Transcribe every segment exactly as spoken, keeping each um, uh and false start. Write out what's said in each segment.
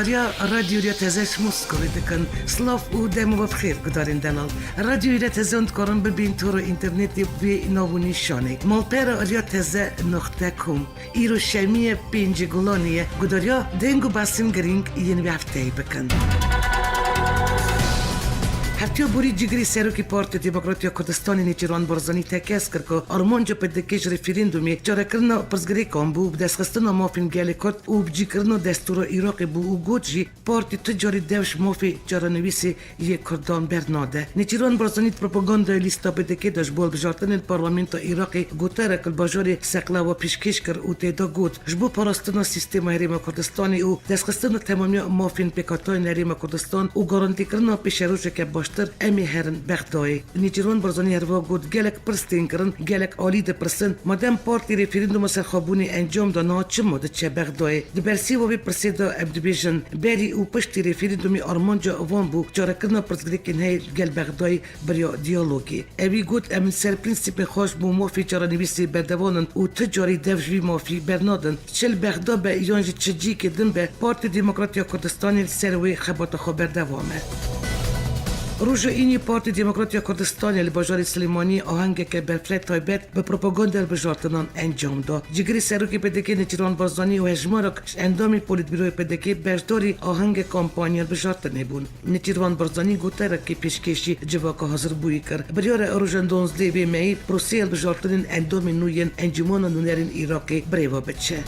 Ya Radyo Rya Teze ji Moskowê dikin. Silav û dema we bi xêr gudarên delal. Radyo Rya Teze hûn dikarin bibîn tora înternetê bi vê nav û nîşanê: malpera rya teze noqte com. Îro şemiyê pêncê Gulanê ye. Gudariya deng û behsên girîng yên vê hefteyê bikin. Heftiya borî cîgirê serokê Partiya Demokrat ya Kurdistanê Nêçîrvan Barzanî tekez kir ku armanca P D K ji referandumê çarekirina pirsgirêkan bû, bi destxistina mafên gelê Kurd û bi cîkirina destûra Iraqê bû û got jî, partî tu carî dev ji mafê çarenivîsê yê Kurdan bernade. Nêçîrvan Barzanî di propagandaya lîsta P D K de ji bo hilbijartinê li Parlamentoya Iraqê gote re ku li bajarê Seqlawa pêşkêş kir û tê de got, ji bo parastina sîstema Herêma Kurdistanê û destxistina temamiya mafên pêkhateyên Herêma Kurdistan û garantîkirina pêşerojeke baştir, em ê herin Bexdayê. Nêçîrvan Barzanî herwiha got, gelek pirs tên kirin, gelek alî dipirsin, madem partî referanduma serxwebûnê encam da, niha çima diçe Bexdayê? Di bersîva vê pirsê de em dibêjin, berî û piştî referandumê armanca wan bû çarekirina pirsgirêkên heye li gel Bexdayê bi rêya diyalogê. Ewî got, em li ser prensîpên xwe ji bo mafê çarenivîsê berdewam in û tu carî dev ji vî mafî bernadin. Çi li Bexda be yan jî çi cihekê din be, Partiya Demokrat ya Kurdistanê li ser wê xebata xwe berdewam e. Roja Îniyê Partiya Demokrat ya Kurdistanê li bajarê Silêmaniyê ahengeke berfireh taybet bi propaganda hilbijartinan encam da. Cîgirê serokê P D K Nêçîrvan Barzanî û hejmarek ji endamên Polîtbîroyê P D K beşdarî ahengê kampanya hilbijartinê bûn. Nêçîrvan Barzanî goterekê pêşkêşî civaka hazirbûyî kir. Biryar e roja duwazdeh vê meyî proseyê hilbijartinên endamên nû yên Encûmena Nûnerên Iraqê bi rê ve biçe.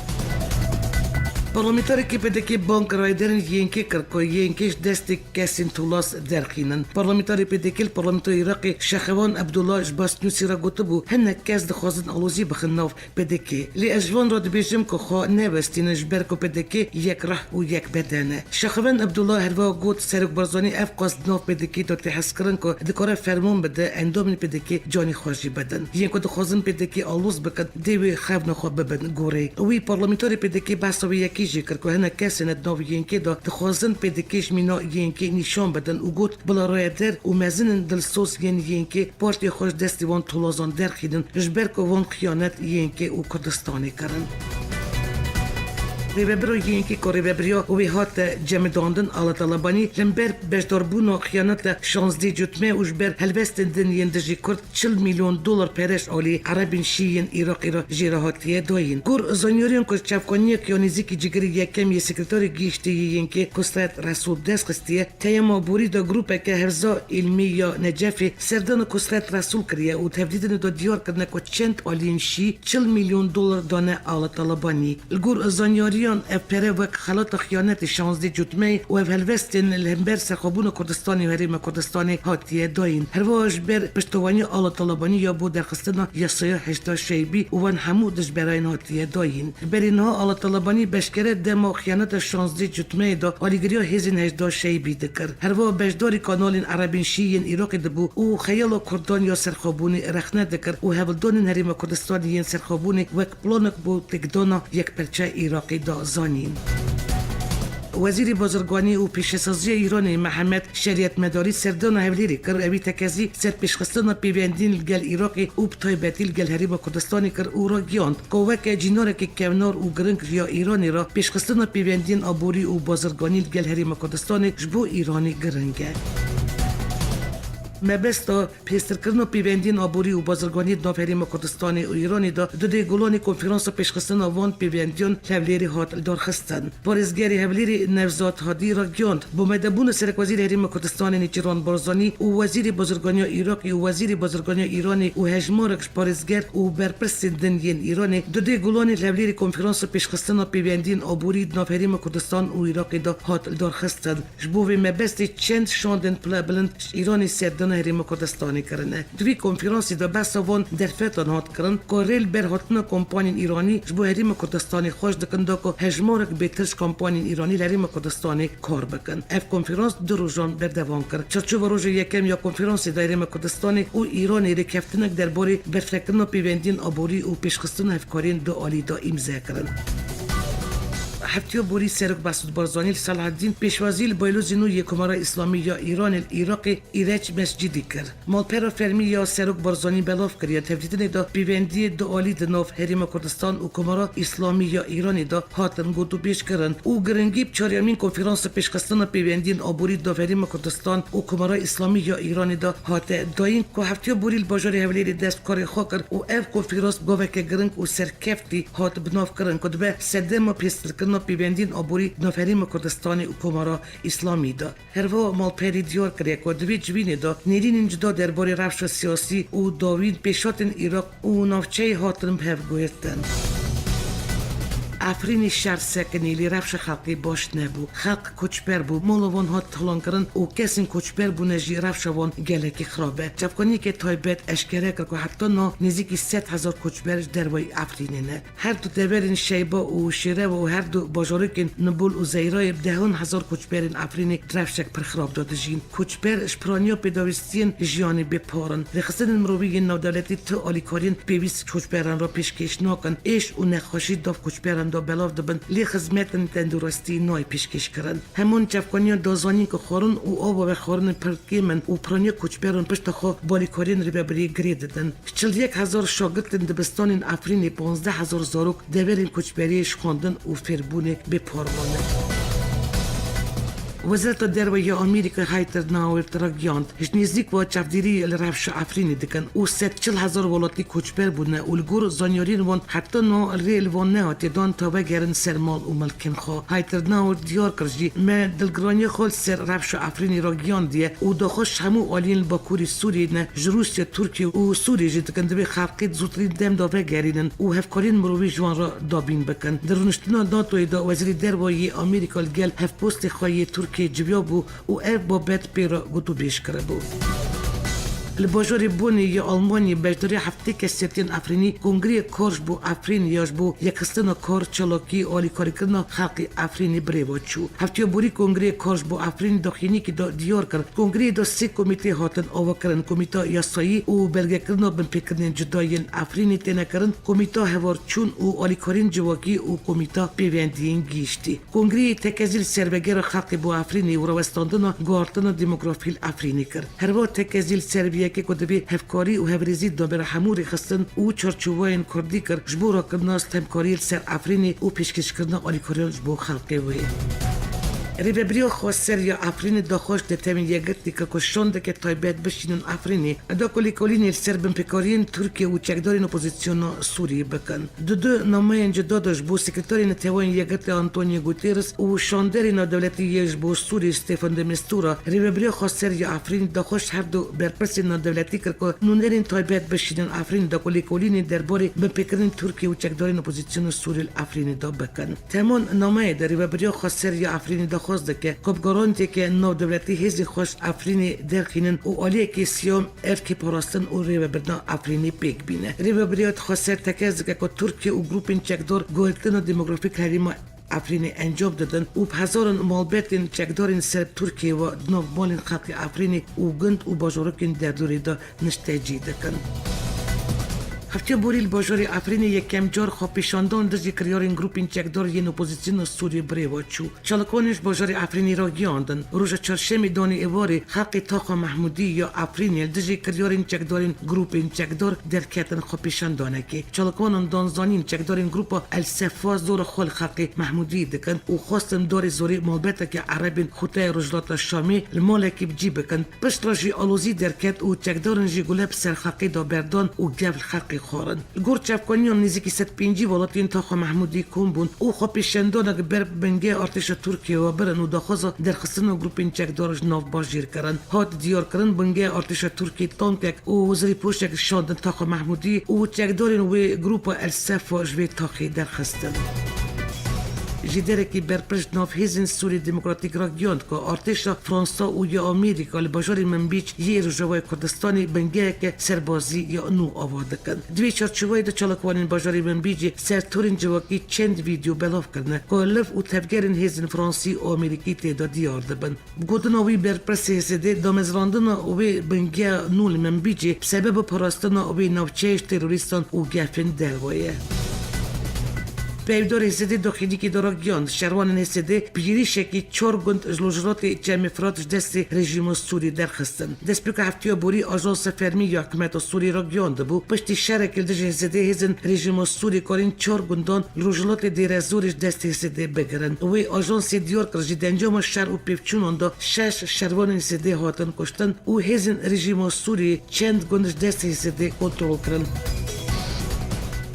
Parlamenterekî P D K bang rayedarên Y N K kir ku Y N K ji destê kesên tolaz derxînin. Parlamenterê P D K li Parlamentoya Iraqê Şexevan Ebdullah ji Basnewsê re gotibû, hinek kes dixwazin alozî bixin nav P D K. Lê ez ji wan re dibêjim ku xwe nevestînin, ji ber ku P D K yek reh û yek beden e. Şaxeven Ebdullah herwiha got, Serok Barzanî ev qas di nav P D K de tê hezkirin ku dikare ferman bide, endamên P D K canê xwe jî bidin. Yên ku dixwazin P D K aloz bikin, dê wê xewna xwe bibin gorê. Wî parlamenterê P D K behsa wê yekê jî kir ku hinek kesên di nav Y N K de dixwazin P D K ji mîna Y N K nîşan bidin û got, bila rayeder û mezin in dilsoz yên Y N K partiya xwe ji destê wan tolazan derxînin, ji ber ku wan xiyanet Y N K û Kurdistanê kirin. Rêvebiro Y N K ku rêvebiriya wê hate cemidandin, Ala Talabanî, li hember beşdarbûna xiyaneta şazdeh cotmê û ji ber helwestên din yên dijî Kurd çil milyon dolar pere ji alî Erebên Şî yên Iraqê re jê re hatiye dayîn. Gor zanyariyan ku ji çavkaniyek ya nêzîkî cigirê yekem yê sekreterê gihîştê yê Y N K Kusret Resûl dest xistiye, Teyema borî de grûpeke hevza îlmî ya Necefê serdana Kusret Resûl kiriye û di hevdîtinê de diyar kirine ku çend aliyên Şî çil milyon dolar dane Ala Talabanî. Li gor zanyariyan ev pere wek xelata xiyanetê şazdeh cotmeyê û ev helwestên li hember serxwebûna Kurdistanê û Herêma Kurdistanê hatiye dayîn. Herwiha ji ber piştevaniya Ala Talabanî ya bo derxistina yasaya heşda Şeybî û wan hemû dijberayên hatiye dayîn. Berî niha Ala Talabanî beşkere dema xiyaneta şazdeh cotmeyê de alîgiriya hêzên heşda Şeybî dikir. Herwiha beşdarî kanalên Erebên Şî yên Iraqê dibû û xeyala Kurdan ya serxwebûnê rexne dikir û hewldanên Herêma Kurdistanê yên serxwebûnê wek planek bo têkdana yekperçeya Iraqê da zanîn. Wezîrê Bazirganî û Pêşesaziya Îranê Mihemed Şerîetmedarî serdana Hewlêrê kir, ewî tekezî ser pêşxistina pêvendiyên li gel Iraqê û bi taybetî li gel Herêma Kurdistanê kir û ragihand ku weke cînarekî kevnar û giring ya Îranê re pêşxistina pêvendiyên aborî û bazirganî li gel Herêma Kurdistanê ji bo Îranê giring e. Mebesta pêstirkirina pêvendiyên aborî û bazirganî di nav Herêma Kurdistanê û Îranê de du dê Gulanê konferansa pêşxistina van pêvendiyan li Hewlêrê hat lidarxistin. Parêzgerê Hewlêrê Nevzat Hadî ragihand, bi amadebûna Serekwezîrê Herêma Kurdistanê Nêçîrvan Barzanî û Wezîrê Bazirganiya Iraqê û Wezîrê Bazirganiya Îranê û hejmarek ji parêzger û berpirsên din yên Îranê, du dê Gulanê li Hewlêrê konferansa pêşxistina pêvendiyên aborî di nav Herêma Kurdistan û Iraqê de hat lidarxistin. Ji bo vê mebestê çend şandên pilebilind ji Îranê serdana Herêma Kurdistanê kirine. Di vî konferansê de behsa van derfetan hat kirin ku rê li ber hatina kompanyên Îranî ji bo Herêma Kurdistanê xweş dikin, da ku hejmarek bêtir ji kompanyên Îranî li Herêma Kurdistanê kar bikin. Ev konferans du rojan berdewam kir. Çarçova roja yekem ya konferansê de Herêma Kurdistanê û Îranê rêkeftinek derbarê berfirehkirina pêvendiyên aborî û pêşxistina hevkariyên du alî de îmze kirin. Heftiya borî Serok Mesûd Barzanî li Selahaddîn pêşwazî li Baylozê nû yê Komara Îslamî ya Îranê li Iraqê Îreç Mescîdî kir. Malpera fermî ya Serok Barzanî belav kiriye, tevdîtinê de pêvendiyê du alî di nav Herêma Kurdistan û Komara Îslamî ya Îranê de hatin gotûbêj kirin û giringî bi çaryemîn konferansa pêşxistina pêvendiyên aborî di nav Herêma Kurdistan û Komara Îslamî ya Îranê de hate dayîn ku heftiya borî li bajarê Hewlêrê dest karê xwe kir û ev konferans bi gaveke giring û serkeftî hat binavkirin ku dibe sedema pêstirkirina pêvendiyên aborî di nav Herêma Kurdistanê û Komara Îslamî de. Herwiha malperî diyar kiriye ku di vê civînê de nêrînên cuda derbarê rewşa siyasî û dawîn pêşhatên Iraq û navçeyê hatin bi hev guhertin. Efrînê şer sekinî, lê rewşa xelkê baş nebû. Xelk koçber bû, mala wan hat talankirin û kesên koçber bûne jî rewşa wan gelekî xirab e. Çavkaniyeke taybet eşkere kir ku heta niha nêzîkî sed hezar koçber ji dervayî Efrînê ne. Her du deverên Şeyba û Şêrewe û her du bajarokên Nibul û Zeyrayê bi dehan hezar koçberên Efrînê di rewşek pir xirab de dijîn. Koçber ji piraniya pêdawîstiyên jiyanê bê par in. Rêxistinên mirovî yên navdewletî tu alîkariyên pêwîst koçberan re pêşkêş nakin. Êş û nexweşî di nav koçberan de belav dibin, lê xizmetên tenduristî nayê pêşkêş kirin. Hemû çavkaniyan da zanîn ku xwarin û ava vexwarinê pir kêm in û piraniya koçberan pişta xwe bi alîkariyên rêvebiriyê girê didin. Çil yek hezar şagirtên dibistanên Efrînê, panzdeh hezar zarok deverên koçberiyê ji xwendin û fêrbûnê bê par mane. Wezareta Derve ya Amerîka Heather Nauert ragihand, ji nêzîk ve çavdêrî li rewşa Efrînê dikin û sed çil hezar welatî koçber bûne û li gor zanyariyên wan heta niha rê li wan nehatiye dan ta vegerin ser mal û milkên xwe. Heather Nauert diyar kir jî, me dilgiraniya xwe li ser rewşa Efrînê ragihandiye û daxwaz ji hemû aliyên li Bakurê Sûriyê ne, ji Rûsya, Tirkiye û Sûriyê jî dikin, divê xelkê di zûtirîn dem de vegerînin û hevkariyên mirovî ji wan re dabîn bikin. Di rûniştina NATOyê de Wezîrê Derve yê Amerîka li gel hevpostê xwe yê Tirkiyê civiya bû û ev babet pê re gotûbêj kiribû. Li bajarê Bonê yê Almanyê beşdarî heftê kesiyetiyên Efrînî kongreyê kar ji bo Efrîn ya ji bo yekxistina kar, çalakî û alîkarîkirina xelkê Efrînê bi rê ve çû. Heftiya borî kongreyê kar ji bo Efrînê daxuyaniyekê de diyar kir, kongreyê de sê komîtê hatin avakirin, komîta yasayî û belgekirina binpêkirinên cuda yên Efrînê têne kirin, komîta hevarçûn û alîkariyên civakî û komîta pêvendiyên gihîştî. Kongreyê tekezî li ser vegera xelkê bo Efrînê û rawestandina guhartina demografî li Efrînê kir. Herwiha tekezî li ser vê yekê ku divê hevkarî û hevrêzî di navbera hemû rêxistin û çarçoveyên kurdî kir, ji bo rakirina stemkariyê li ser Efrînê û pêşkêşkirina alîkariyan ji bo xelkê wê. Rêvebiriya Xweser ya Efrînê daxwaz ji Netewên Yekgirtî kir ku şandeke taybet bişînin Efrînê, da ku lêkolînê li ser binpêkariyên Tirkiye û çekdarên opozisyona Sûriyê bikin. Di du nameyên cuda de ji bo Sekreterê Neteweyên Yekgirtî Antonio Guterres û şanderê navdewletî yê ji bo Sûriyê Staffan de Mistura, Rêvebiriya Xweser ya Efrînê daxwaz ji her du berpirsên navdewletî kir ku nûnerên taybet bişînin Efrînê da ku lêkolînê derbarê binpêkirinên Tirkiye û çekdarên opozisyona Sûriyê li Efrînê de bikin. Di heman nameyê de Rêvebiriya Xweser ya Efrînê daxwaz dike ku bi garantiyeke navdewletî hêzên xwe ji Efrînê derxînin û aliyekî siyam erkê parastin û rêvebirina Efrînê pêk bîne. Rêvebiriya Xweser tekez dike ku Tirkiye û grûpên çekdar guhertina demografîk herêma Efrînê encam didin û bi hezaran malbetên çekdarên ser Tirkiyê ve di nav malên xelkê Efrînê û gund û bajarokên derdorê de niştecî dikin. Heftiya borî li bajarê Efrînê yekem car xwepêşandan dijî kiryarên grûpên çekdar yên opozisyona Sûriyê bi rê ve çû. Çalakvanên ji bajarê Efrînê ragihandin, roja çarşemê danê êvarê xelkê taxa Mehmûdî ya Efrînê li dijî kiryarên çekdarên grûpên çekdar derketin xwepêşandanekê. Çalakvanan dan zanîn, çekdarên grûpa El Sefa zora xwe li xelkê Mehmûdî dikin û xwestin darê zorê malbeteke erebên Xûteyê Rojhilata Şamê li malekî bi cî bikin. Piştre jî alozî derket û çekdarin jî gule bi ser xelkê de berdan û gev li xelkê xwarin. Li gor çavkaniyan nêzîkî sed pêncî welatiyên taxa Mehmûdî kom bûn û xwepêşandanek ber bi bingeya artêşa Tirkiyê ve birin û daxwaza derxistina grûpên çekdar ji nav bajêr kirin. Hat diyarkirin, bingeya artêşa Tirkiyê tankek û zirîpoşek şandin taxa Mehmûdî û çekdarên wê grûpa El Sefa ji vê taxê derxistin. Jêderekî berpirs ji nav Hêzên Sûriyê Demokratîk ragihand ku artêşa Fransa û ya Amerîka li bajarê Minbîc yê Rojavayê Kurdistanê bingeheke serbazî ya nû ava dikin. Di vê çarçoveyê de çalakvanên bajarê Minbîcê ser torên civakî çend vîdeo belav kirine ku liv û tevgerên hêzên Fransî û Amerîkî tê de diyar dibin. Bi gotina wî, berpirsê H S D damezrandina wê bingeya nû li Minbicê bi sebeba parastina wê navçeyê ji terorîstan û gefên derve ye. Peyvdar Hêsedê daxilîkî de ragihand, şervanên Hêsedê bi yêrîşekî çar gund ji rojhilatê Çemê Firat ji destê rejîma Sûrî derxistin. Destpêka heftiya borî ajansa fermî ya hikûmeta Sûrî ragihand bû, piştî şerekê li dijî Hêsedê hêzên rejîma Sûrî karîn çar gundan li rojhilatê Dêrezorê ji destê Hêsedê bigirin. Wê ajansê diyar kir, ji dencama şer û pêvçûnan de şeş şervanên Hêsedê hatin kuştin û hêzên rejîma Sûrî çend gund ji destê Hêsedê kontrol kirin.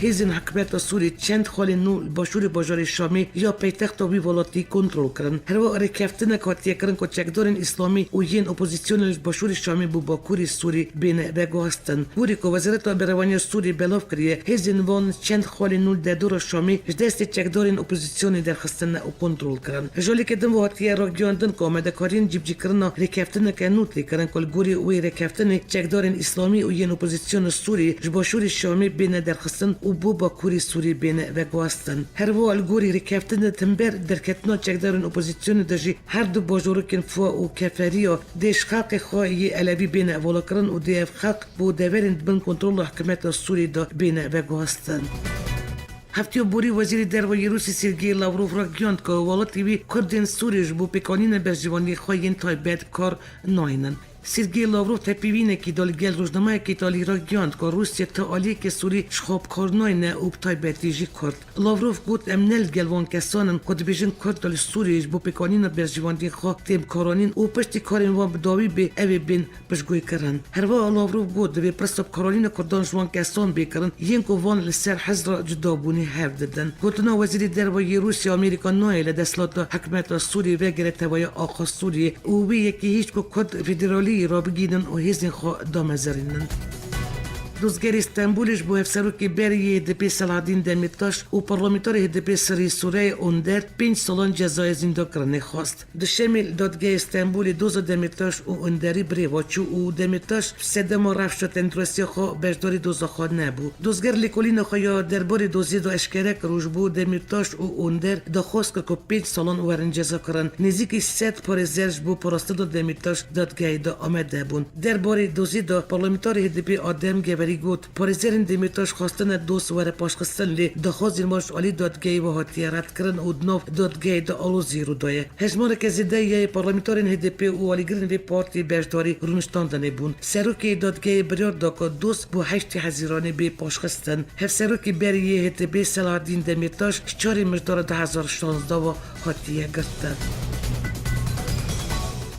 Hêzên hikûmeta Sûrî çend xalên nû li başûrê bajarê Şamê ya paytexta wî welatî kontrol kirin. Herwiha rêkeftinek hatiye kirin ku çekdarên îslamî û yên opozîsyonê ji başûrê Şamê bo bakurê Sûrî bêne veguhastin. Gorî ku Wezareta Berevaniya Sûrî belav kiriye, hêzên wan çend xalên nû li derdora Şamê ji destê çekdarên opozîsyonê derxistine û kontrol kirin. Ji alîkê din ve hatiye ragihandin ku amadekariyên cîbicîkirina rêkeftineke nû tê kirin ku li gorî wê rêkeftinê çekdarên îslamî û yên opozîsyona Sûrî ji başûrê Şamê bêne derxistin û bo bakurê Sûrî bêne veguhastin. Her wiha li gorî rêkeftinê di hember derketina çekdarên opozîsyonê de jî her du bajorokên Fua û Keferiya dê ji xelkê xwe yê Elewî bêne evalakirin û dê ev xelk bo deverên di bin kontrola hikûmeta Sûrî de bêne veguhastin. Heftiya borî Wezîrê Derve yê Rûsî Sergey Lavrov ragihand ku welatê wî Kurdên Sûrî ji bo pêkanîna berjewendiyên xwe yên taybet bi kar naynin. Sergey Lavrov tepîvînekî da li gel rojnameyekî talî ragihand ku Rûsya ti aliyekê Sûrî ji xwe bi kar nayne û bi taybetî jî Kurd. Lavrov got, em ne li gel wan kesan in ku dibêjin Kurd li Sûriyê ji bo pêkanîna berjewendiyên xwe tên bikaranîn û piştî karên wan bi dawî bê, ew ê bên piştguykirin. Herwiha Lavrov got, divê pirsa bikaranîna Kurdan ji wan kesan bê kirin, yên ku van li ser hizra cudabûnê hev didin. Gotina Wezîrê Derve yê Rûsya, Amerîka nayê li desthilata hikûmeta Sûriyê vegere tevahiya axa Sûriyê û wê yekê hîç ku Kurd federaliyê rabigihînin û hêzên xwe damezirînin. Dozgerê Stenbolê ji bo hevserokê berê yê H D P Selahaddîn Demirtaş û parlamenterê H D P Sirî Sureyê Onder pênc salan cezaya zîndakirinê xwest. Duşemê li Dadgeha Stenbolê doza Demirtaş û Onderî bi rê ve çû û Demirtaş bi sedema rewşa tendurestiya xwe beşdarî doza xwe nebû. Dozger lêkolîna xwe ya derbarê dozê de eşkere kir û ji bo Demirtaş û Onder daxwaz kir ku pênc salan werin cezakirin. Nêzîkî sed parêzer ji bo parastina Demirtaş dadgehê de amade bûn. Derbarê dozê de parlamenterê H D P Adem Geverî got, parêzerên Demirtaş xwestine doz were paşxistin, lê daxwazên wan ji alî dadgehê ve hatiye redkirin û di nav dadgehê de alozî rû daye. Hejmareke zêde yê parlamenterên H D P û alîgirên vê partî beşdarî rûniştandinê bûn. Serokê dadgehê biryar da ku doz bo heştê Hezîranê bê paşxistin. Hevserokê berê yê H D P Selahaddîn Demirtaş ji çarê Mijdara du hezar şanzdeh ve hatiye girtin.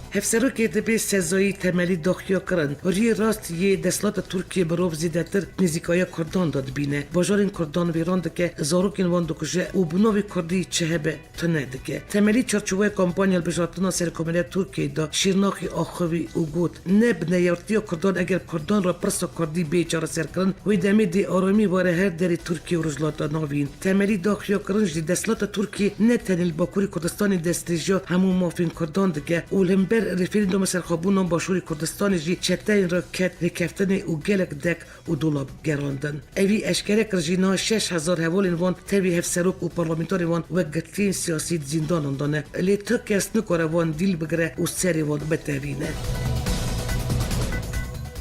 Hevserokê H D P Sezayî Temelî daxuya kirin, rûyê rast yê desthilata Tirkiyê mirov zêdetir nêzîkaya Kurdan de dibîne. Bajarên Kurdan vêran dike, zarokên wan dikuje û bi navê Kurdî çi hebe tune dike. Temelî çarçoveya kampanya hilbijartina Serokkomarê Tirkiyeyê de Şirnaxê axivî û got, ne bi neyartiya Kurdan, eger Kurdan re pirsa Kurdî bê çareserkirin, wê demê dê aramî were her derê Tirkiye û Rojhilata Navîn. Temelî daxuya kirin jî desthilata Tirkiyê ne tenê li Bakurê Kurdistanê destdirêjiya hemû mafên Kurdan dike û li hember referanduma serxwebûna Başûrê Kurdistanê jî çeteyên re ket rêkeftinê û gelek dek û dolab gerandin. Evî eşkere kir jî niha şeş hezar hevalên wan tevî hevserok û parlamenterên wan wek girtiyên siyasî di zîndanan de ne. Lê tu kes nikare wan dîl bigire û serê wan bitevîne.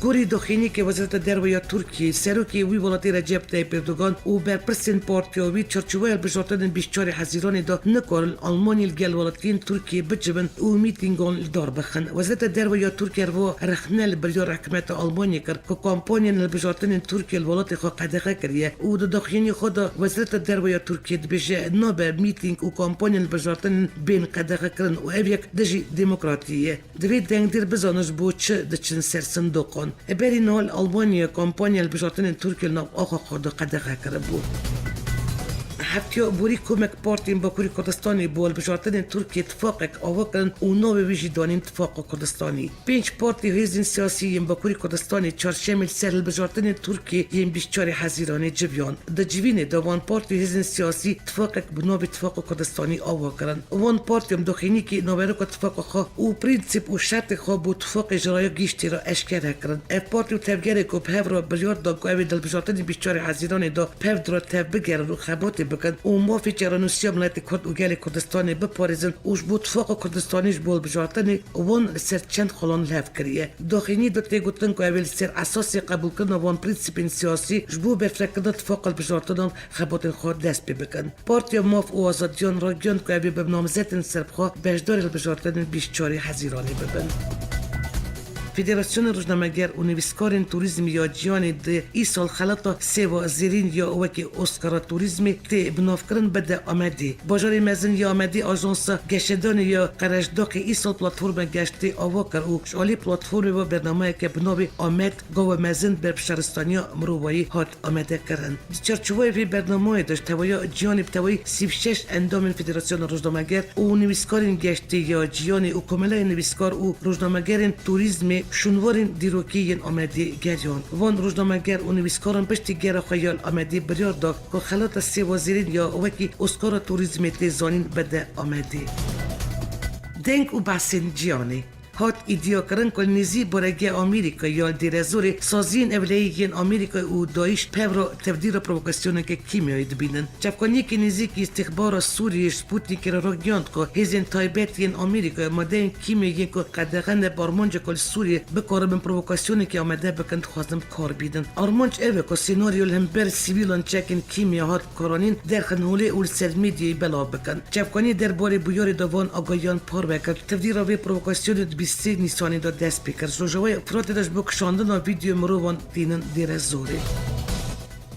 Gorî daxuyaniyeke Wezareta Derve ya Tirkiyê, serokê wî welatê Recep Tayyip Erdogan û berpirsên partiya wî çarçoveya hilbijartinên bîst çarê Hezîranê de nikarin Almanyayê li gel welatiyên Tirkiyê bicivin û mîtîngan li dar bixin. Wezareta Derve ya Tirkiyê herwiha rexne li biryara hikûmeta Almanyayê kir ku kampanyên hilbijartinên Tirkiye li welatê xwe qedexe kiriye û di daxuyaniyê xwe de Wezareta Derve ya Tirkiyê dibêje, nabe mîtîng û kampanyên hilbijartinên bên qedexekirin û ev yek dijî demokratiyê ye. Divê dengdêr bizane ji bo çi diçin ser sindoqan. Berî niha li Almanyayê kampanya hilbijartinên Tirkiyê li nav axa xwe de qedexe kiribû. Heftiya borî komek partiyên Bakurê Kurdistanê bo hilbijartinên Tirkiyê tifaqek ava kirin û navê wî jî danîn Tifaqa Kurdistanî. Pênc partî û hêzên siyasî yên Bakurê Kurdistanê çarşemê li ser hilbijartinên Tirkiyê yên bîst çarê Hezîranê civiyan. Di civînê de van partî û hêzên siyasî tifaqek bi navê Tifaqa Kurdistanî ava kirin. Wan partî em doxînîkî naveroka tifaqa xwe û prînsîp û şertê xwe bo tifaqê ji raya giştî re eşkere kirin. Ev partî û tevgerê ku bi hev re biryar da ku ew ê di hilbijartinê bîst çarê Hezîranê de bi hev re tev bigerin û xebatê bikin, û mafê çarenûsiya miletê Kurd û gelê Kurdistanê biparêzin û ji bo tifaqa Kurdistanê ji bo hilbijartinê wan li ser çend xalan li hev kiriye. Doxînî de tê gotin ku ew ê li ser esasê qebûlkirina van prensîpên siyasî ji bo berfirehkirina tifaqa hilbijartinan xebatên xwe dest pê bikin. Partiya Maf û Azadiyan ragihand ku ew ê bi namzetên serbixwe beşdarî hilbijartinên bîst çarê Hezîranê bibin. Federasyona Rojnameger û Nivîskarên Turîzmê ya Cîhanê di îsal xelata Sêva Zêrîn ya wekî Oskara Turîzmê tê binavkirin bide Amedê. Bajarê mezin ya Amedê ajansa geşedanê ya Qereşdaqê îsal platforma geştê ava kir û ji alî platformê ve bernameyeke bi navê Amed Gava Mezin ber bi şaristaniya mirovayî hat amade kirin. Di çarçoveyê vê bernameyê de ji tevaya cîhanê bi tevayî sî û şeş endamên Federasyona Rojnameger û nivîskarên geştê ya cîhanê û Komeleyên Nivîskar û Rojnamegerên Turîzmê şûnwarên dîrokî yên Amedê geriyan. Van rojnameger û nivîskaran piştî gera xwe ya li Amedê biryar da ku xelata Sêva Zêrîn ya wekî Oskara Turîzmê tê zanîn bide Amedê. Deng û behsên cîhanê. Hat îdiakirin ku li nêzî baregeha Amerîkayê ya li Dêrezorê saziyên ewlehî yên Amerîkayê û DAIŞ pevra tevdîra provokasyoneke kîmyayî dibînin. Çavkaniyekî nêzîkî Îstîxbara Sûriyê Sputnikê re ragihand ku hêzên taybet yên Amerîkayê madeyên kîmyayî yên ku qedexe ne bi armanca ku li Sûriyê bikaribin provokasyonekê amade bikin, dixwazin bi kar bînin. Armanc ev e ku senaryo li hember sivîlan çekên kîmya hat karanîn derxin holê û li ser medyayê belav bikin. Çavkaniyê derbarê bûyerê de van agahiyan parve kir. Tevdîra vê provokasyonê di bîst sê Nîsanê de dest pê kir. Ji Rojavayê Firatê de ji bo kişandina vîdyoyê mirovan tînin Dêrezorê.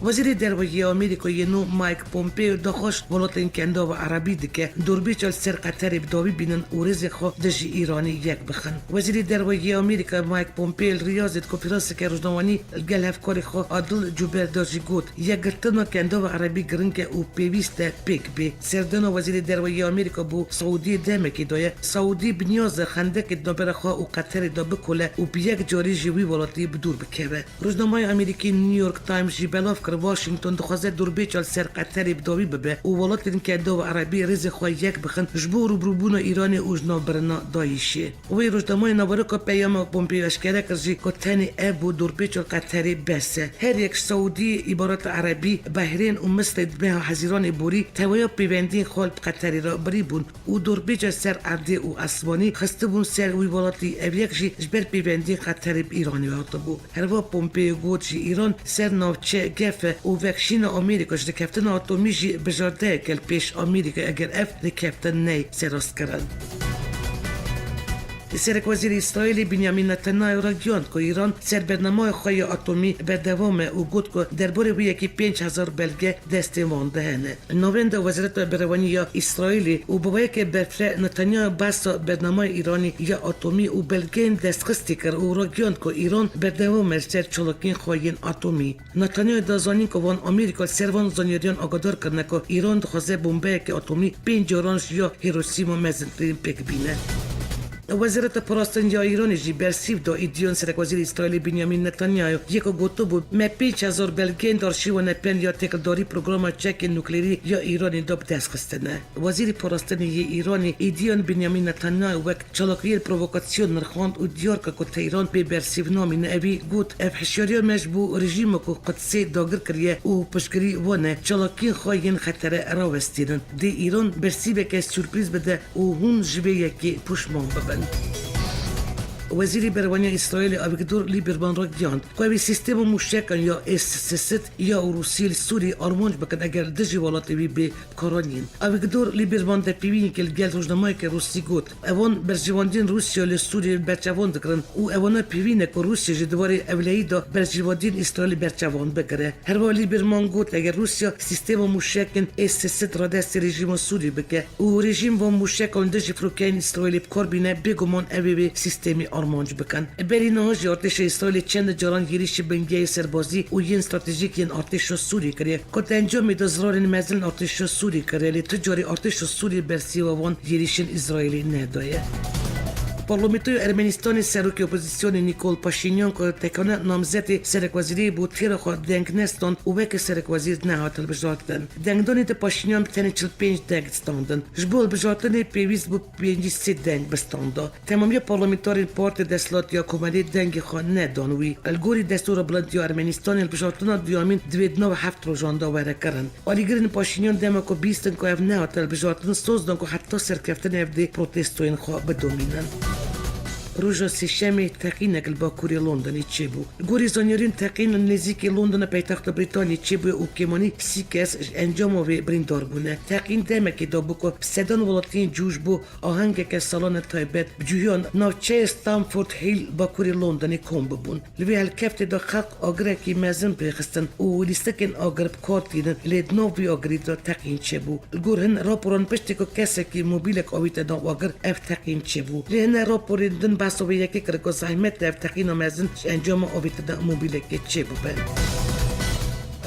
Wezîrê Derve yê Amerîkayê nû Mike Pompeo daxwaz ji welatên Kendava Erebî dike, dorbêça li ser Qeterê bi dawî bînin û rêzê xwe dijî Îranê yek bixin. Wezîrê Derve yê Amerîka Mike Pompeo li Riyazê di konferanseke rojnamevanî li gel hevkarê xwe Adil Cuber de jî got, yekgirtina Kendava Erebî giring e û pêwîst e pêk bê. Serdana Wezîrê Derve yê Amerîka bo Saûdiyê demekê daye. Saûdî bi niyaz e xendekê di navbera xwe û Qeterê de bikole û bi yek carî ji wî welatî bi dûr bikeve. Rojnameya Amerîkî New York Times jî belav kir, Washington dixwaze dorbêça li ser Qeterê bi dawî bibe û welatên Kendava Erebî rêzê xwe yek bixin ji bo rûbirûbûna Îranê û ji nav birina DAIŞê. Wê rojnameya Naveroka peyama Pompeo eşkere kir jî ku tenê ev bo dorbêça li Qeterê bes e. Her yek ji Saûdî, Îmarata Erebî, Behrên û Misrê di meha Hezîranê borî tevaya pêvendiyên xwe li Qeterê re birî bûn û dorbêca ser erdê û esmanî xistibûn ser wî welatî, ev yek jî ji ber pêvendiyên Qeterê bi Îranê hatibû. Herva Pompeo got jî Îran ser navçe gef e û vekşîna Amerîka ji rêkeftina atomî jî bijardeyeke li pêş Amerîka eger ev rêkeftin neyê serastkirin. Serekwezîrê Îsraîlê Benyamin Netanyahu ragihand ku Îran ser bernameya xwe ya atomî berdewam e û got ku derbarê wê yekê pênc hezar belge destê wan de hene. Navenda Wezareta Berevanî ya Îsraîlê û bi wê yekê berfireh Netanyahu behsa bernameya Îranê ya atomî û belgeyên destxistî kir û ragihand ku Îran berdewam e li ser çalakiyên xwe yên atomî. Netanyahu da zanîn ku van Amerîka li ser van zanyariyan agadar kirine ku Îran dixwaze bombeyeke atomî pênc caran ji ya Hiroşîma mezintirîn pêk bîne. Wezareta Parastin ya Îranê jî bersîv da îdiyan Serekwezîrê Îsraîlê Benyamin Netanyahu yê ku gotibû, me pênc hezar belgeyên di arşîva nepen ya têkildarî programa çekên nuklerî ya Îranê de bi dest xistine. Wezîrê Parastinê yê Îranê îdiyan Benyamin Netanyahu wek çalakiyên provokasyon nirxand û diyar kir ku Tehran pê bersîv namîne. Evî got, ev hişyariya me ji bo rejîma ku Qudsê dagir kiriye û piştgirî wan e, çalakiyên xwe yên xetere rawestînin. Dê Îran bersîveke surprîz bide û hûn ji vê yekê puşman bibin. Wezîrê Berevaniya Îsraîlê Avigdor Lieberman ragihand ku ew ê sîstema mûşekan ya S seşsed ya Rûsiyê li Sûriyê armanc bikin eger li dijî welatê wî bê karanîn. Avigdor Lieberman di pêvînekê li gel rojnamayeke Rûsî got, ewan berjewendiyên Rûsya li Sûriyê berçavan dikirin û ewana pêvî ne ku Rûsya jî di warê ewlehî de berjewendiyên Îsraîlê berçavan bigire. Herwiha Lieberman got, eger Rûsya sîstema mûşekên S seşsed radestê rejîma Sûriyê bike û rejîm van mûşekan li dijî firokeyên Îsraîlê bi kar bîne, bêguman ew ê wê sîstemî armanc bikin. Berî niha jî artêşa Îsraîlê çend caran hêrişî bingehê serbazî û yên stratejîk yên artêşa Sûriyê kiriye, ku di encamê de zirarên mezin artêşa Sûriyê kiriye, lê tu carî artêşa Sûriyê bersîva van hêrişên Îsraîlê nedaye. Parlamentoya Ermenistanê serokê opozîsyonê Nîkol Paşînyan ku tekane namzetê serekwezîriyê bû, têra xwe deng nestand û weke serekwezîr nehat hilbijartin. Dengdanê de Paşînyan bi tenê çil pênc deng standin. Ji bo hilbijartinê pêwîst bû pêncî sê deng bistanda. Temamiya parlamenterên partê desthilat ya komelê dengê xwe nedan wî. Li gorî Destûra Bilind ya Ermenistanê hilbijartina duyemîn divê di nav heft rojan de were kirin. Alîgirên Paşînyan dema ku bîstin ku ev nehate hilbijartin, soz dan ku heta serkeftinê ev dê protestoyên xwe bidomînin. Roja Sêşemê teqînek li bakurê Londonê çêbû. Li gorî zanyariyên teqîn li nêzîkî Londona paytexta Brîtaniyê çêbûye û kêmanî sî kes ji encama wê birîndar bûne. Teqîn demekê dabû ku bi sedan welatiyên cû ji bo ahengeke salane taybet bi cûhiyan navçeyê Stamford Hill bakurê Londonê kom bibûn. Li vê helkeftê de xelk agirekî mezin pêxistin û lîstikên agir bi kar tînin, lê di nav vî agirî de teqîn çêbû. Li gor hin raporan, piştî ku kesekî mobîlek avîte nav agir, ev teqîn çêbû. Lê hine raporên din behsa wê yekê kirin ku zehmet e ev teqîna mezin ji encama avîtina mobîlekê çêbibe.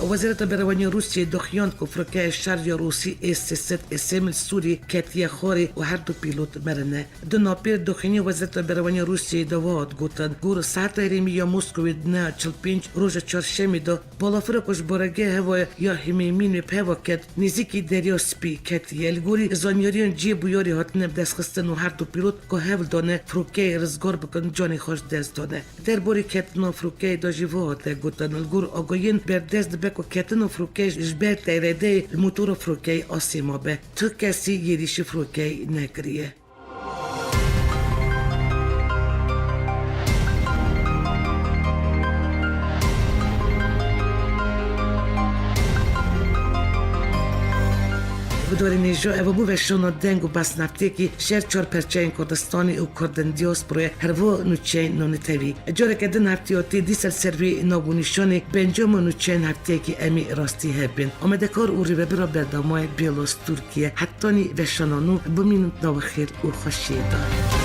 Wezareta Berevaniya Rûsyayê daxuyand ku firokeya şer ya Rûsî S sê sed S M li Sûriyê ketiye xwarê û her du pîlot mirine. Di navpêr daxuyaniyê Wezareta Berevaniya Rûsyayê de wiha hat gotin, gor saeta herêmî ya Moskowê di neha çil pênc roja çarşemê de balafira ku ji baregeha hewa ya Himêmînê bi hewa ket, nêzîkî Derya Spî ketiye. Li gorî zanyariyan cihê bûyerê hatine bidestxistin û her du pîlot ku hewl dane firokeyê rizgar bikin, canê xwe ji dest dane. Derbarê ketina firokeyê de jî wiha hate gotin, li gor agahiyên berdest dibe ku ketina firokeyê ji ber teyredeyê li motora firokeyê asê mabe. Tu kesî êrîşî firokeyê nekiriye. Gudarên hêja, ev bû veşana deng û behs hefteyekî ji her çar perçeyên Kurdistanê û Kurdên diasporayê, herwiha nûçeyên navnetewî. Careke din heftê ya tê dîsa li ser vê nav û nîşanê bi encama nûçeyên hefteyekî em ê rastî hev bên. Amadekar û rêvebira bernamayê Bêlos Tirkiye. Hetanî veşana nû bimînin di nava xêr û xweşiyê de.